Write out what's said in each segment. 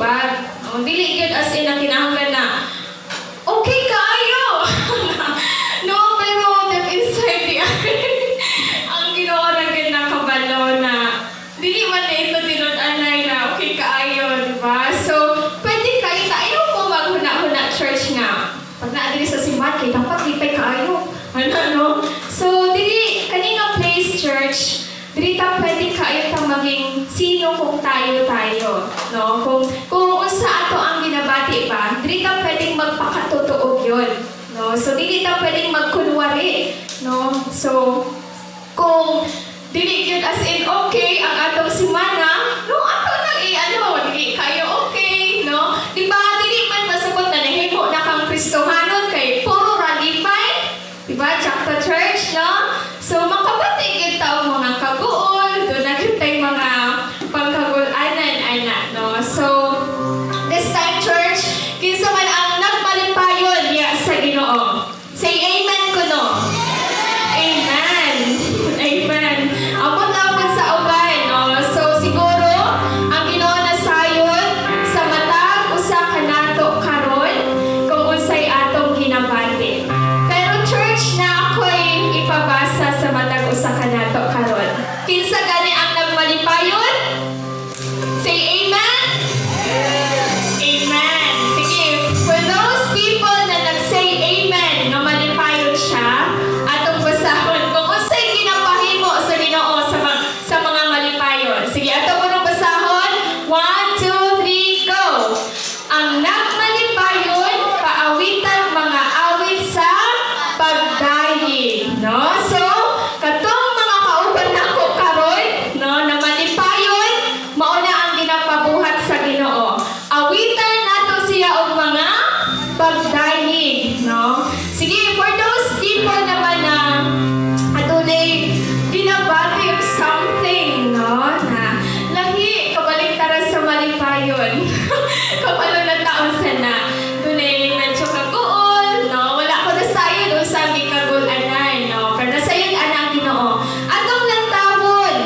tubag. Oh, dili gyud as in ang kinahanglan na okay kaayo. No, pero deep inside di ang Ginoo ra gyud nakabalo na dili man na ito tinud-anay na okay kaayo, di ba? So, pwede kayo tayo mo maghuna-huna, church, nga pag naa diri sa simbahan kay dapat lipay kaayo. Ano, no? So, dili kani nga place, church, dili ta pwede kaayo ta maging sino kung tayo-tayo, no? Kung unsa ato ang ginabati ba, dili ta pwedeng magpakatotoo gyud, no? So, dili ta pwedeng magkunwari, no? So, kung dili gyud as in okay ang atong simana, no, ato nang i-ano, dili kayo okay, no? Di ba, dili man masabot na nahimo na kang Kristohanon kay puro ra lipay, di ba, Chapter Church, no? So, makabati gyud ta og mga kaguol, duna gyud tay mga pangkagul-anan, ana, no? So, this time, church, kinsa man ang nagmalipayon niya sa Ginoo? Say amen kuno. Amen. Amen. Amot lang sa uban, no? So siguro ang Ginoo na sayon sa matag usa kanato karon kung unsay atong ginabati. Pero church, na ako'y ipabasa sa matag usa kanato karon. Kinsa gani ang nagmalipayon? Say amen. Amen. Sige, for those people na nag-say amen nga malipayon siya, atong basahon kung unsay ginapahimo sa Ginoo sa mga malipayon. Sige, ato po nang basahon. One, two, three, go! Ang nagmalipayon, paawitan mga awit sa pagdayig. No? So, katong mga kauban nako karon, no, na malipayon, mao na ang ginapabuhat sa Ginoo. Awitan nato siya og mga pagdayig, no? Sige, for those people naman na adunay ginabati og something, no, na lahi kabaliktaran sa malipayon. Kabalo na taon sa na dunay medyo kaguol, no? Wala ko na sayon unsa gikagul-anan, no? Pero nasayon ana ang Ginoo. Atong lantawon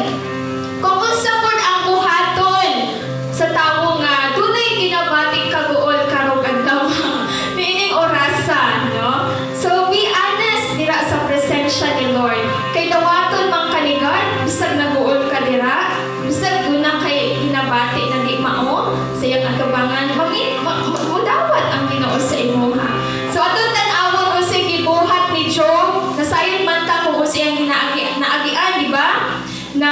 kung unsa pod ang buhaton sa tawo nga dunay ginabating kaguol karong adlaw niining orasa, no? So be honest dira sa presensya ni Lord. Kay dawaton man ka ni God, bisag naguol ka dira, bisag duna kay ginabati na di mao sa iyang atubangan, mudawat ang Ginoo sa imuha. So atong tan-awon unsay gibuhat ni Job, nasayon man ta kung unsay iyang ginaagi naagian, di ba? Na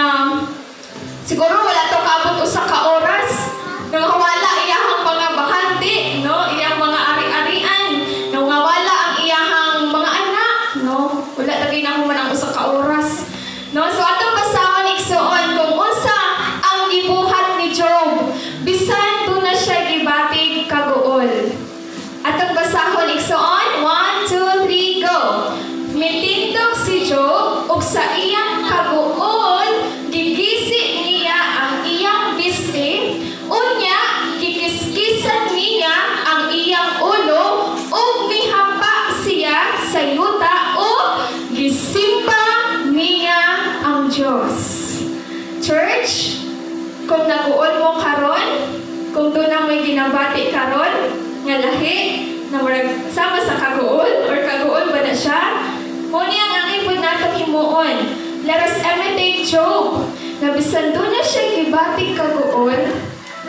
siguro wala to kaabot usa ka oras nang wala iyahang mga bakante, no? Iyang mga ari-arian, nang wala ang iyahang mga anak, no? Wala ta ginahuman ang usa ka oras. No? So atong basahon, igsuon, kung unsa ang gibuhat ni Job bisan duna siya gibatig kaguol. Atong basahon, igsuon, 1, 2, 3, go! Mitindog si Job ug sa iyang kaguol gigisi niya ang iyang bisti, unya gikiskisan niya ang iyang ulo ug mihapa siya sa yuta ug gisimba niya ang Dios. Church, kung naguol mo karon, kung duna mo'y ginabati karon nga lahi na murag sama sa kaguol or kaguol ba na siya, mao ni ang angay pod natong himuon. Let us imitate Job na bisan duna siya gibati kaguol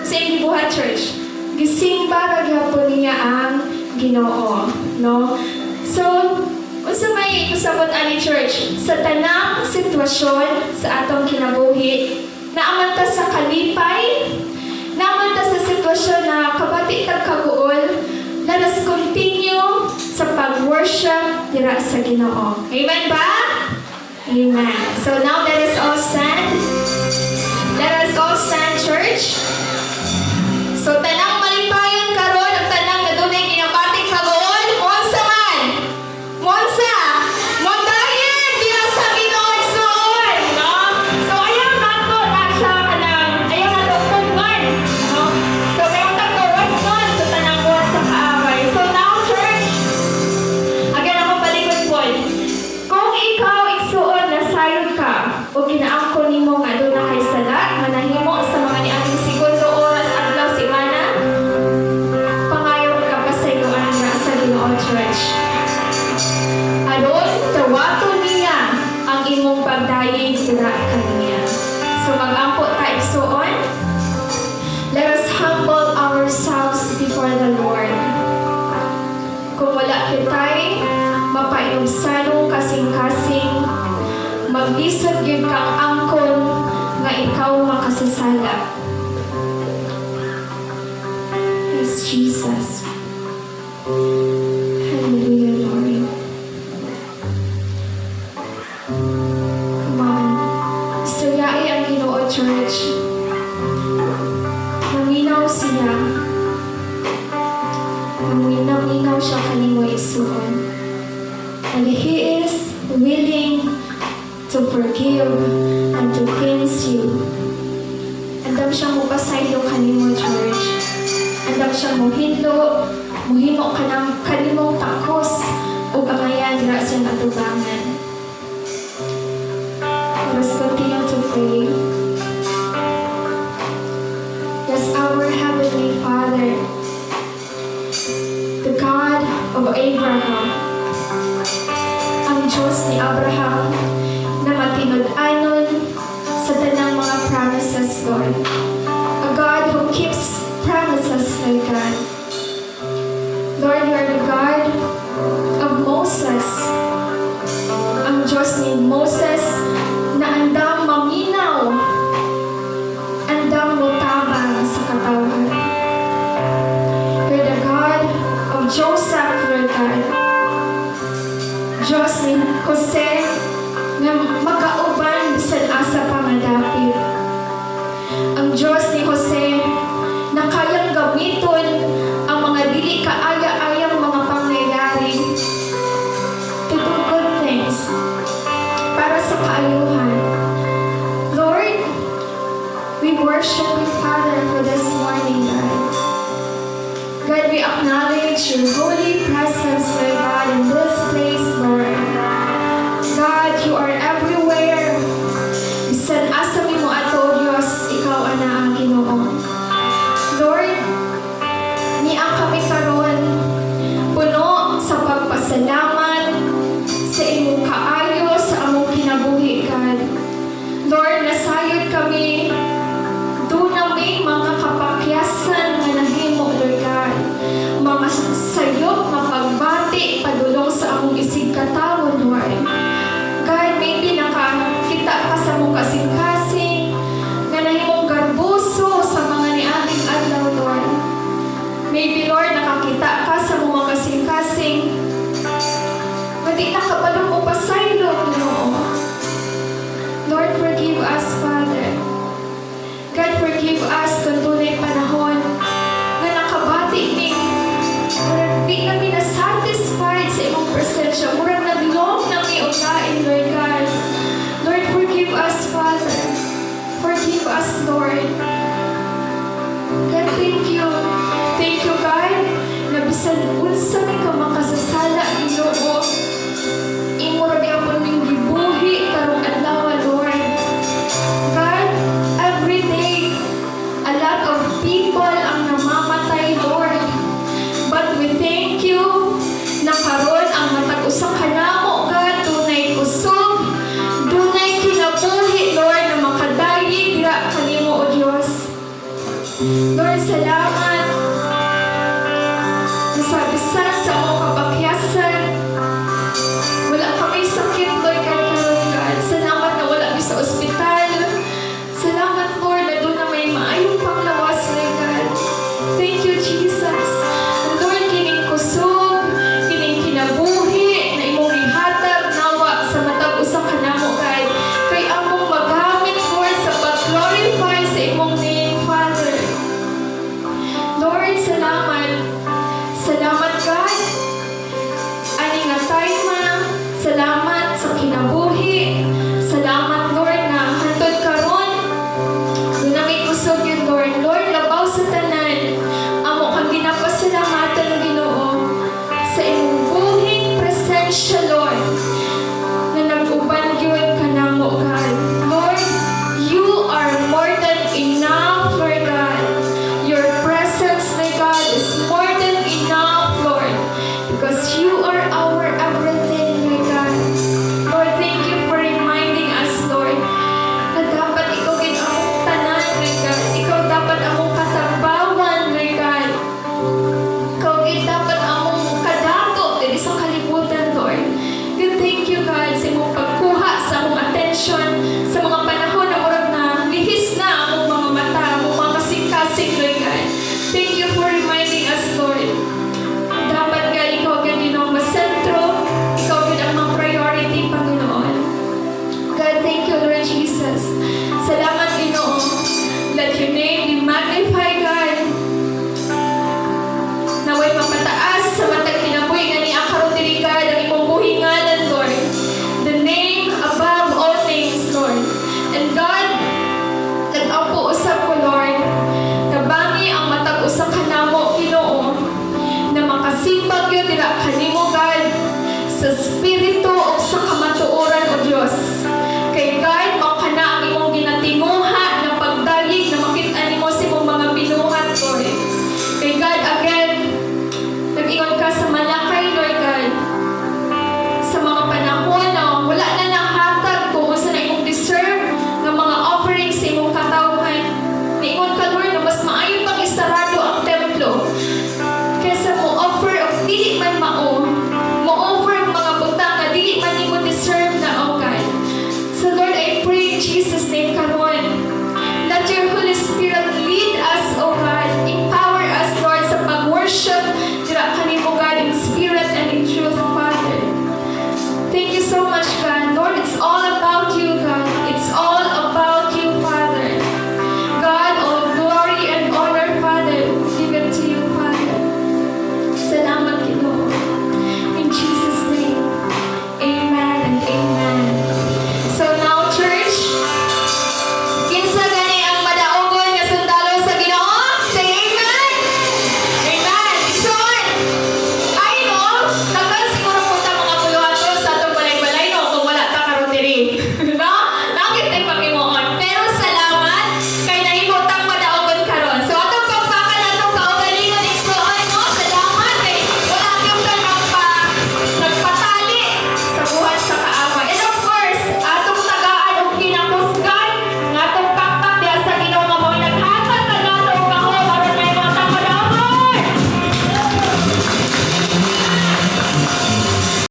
sa iyang gibuhat, church, gisimba ra gyapon niya ang Ginoo, no? So, unsa may pasabot ani, church? Sa tanang sitwasyon sa atong kinabuhi, naa man ta sa kalipay, naa man ta sa sitwasyon na kabati tag kaguol, let us continue sa pag-worship dira sa Ginoo. Amen ba? Amen. So now let us all stand. Let us all stand, church. So tanang malipayon karon, ang tanang na dunay ginabating kaguol, monsa man. Monsa. Mondayeg dira sa Ginoo, igsuon, no? So ayaw nato na siya kanang ayaw nato tunggan, no? So ayaw nato respond sa tanang buhat sa kaaway. So now, church, again ako balikon po. Kung ikaw, igsuon, nasayod ka o ginaangko nimo Mag-ampo ta, igsuon. Let us humble ourselves before the Lord. Kung wala kitay mapainumsanong kasing-kasing, maglisod gyud kang angkon nga ikaw makasasala. Yes, Jesus. Hallelujah, Lord. Come on. Istoryai ang Ginoo, Church. Naminaw siya. Naminaw siya kanimo, igsuon. And He is willing to forgive and to cleanse you. Andam siyang mupasaylo kanimo, Church. Andam siyang muhinlo, muhimo kanang kanimong takos ug angayan dira sa iyang atubangan. Let us continue to pray. Yes, our Heavenly Father, the God of Abraham, ang Diyos ni Abraham na matinud-anon sa tanang mga promises, Lord. A God who keeps promises, Lord God. Lord, you are the God of Moses. Ang Diyos ni Moses na andam maminaw, andam mutabang sa katawhan. You're the God of Joseph, Lord God. Diyos ni Jose nga makauban bisan asa pa madapit. Ang Diyos ni Jose na kayang gamiton ang mga dili kaaya-ayang mga pangyayari to do good things para sa kaayuhan. Lord, we worship you, Father, for this morning, God. God, we acknowledge your holy presence, Lord God, in this place, Lord. God, you are everywhere. Bisan asa mi moadto, Diyos, ikaw ana ang Ginoo. Lord, nia kami karon puno sa pagpasalamat sa imong kaayo sa among kinabuhi, God. Lord, nasayod kami, duna mi mga kapakyasan nga nahimo, Lord God. Mga sayop nga pagbati padulong sa among isig katawo, Lord. God, maybe nakakita ka sa among kasing-kasing nga nahimong garboso sa mga niaging adlaw, Lord. Maybe, Lord, nakakita ka sa mga kasing-kasing nga di nakabalong mo pasaylo, Ginoo. Lord, forgive us, Father. God, forgive us kung dunay panahon nga nakabati mi murag di na mi na-satisfied sa imong presensya. Murag nag-long na mi og lain, Lord God. Lord, forgive us, Father. Forgive us, Lord. God, thank you. Thank you, God, na bisan unsa mi ka makasasala, Ginoo.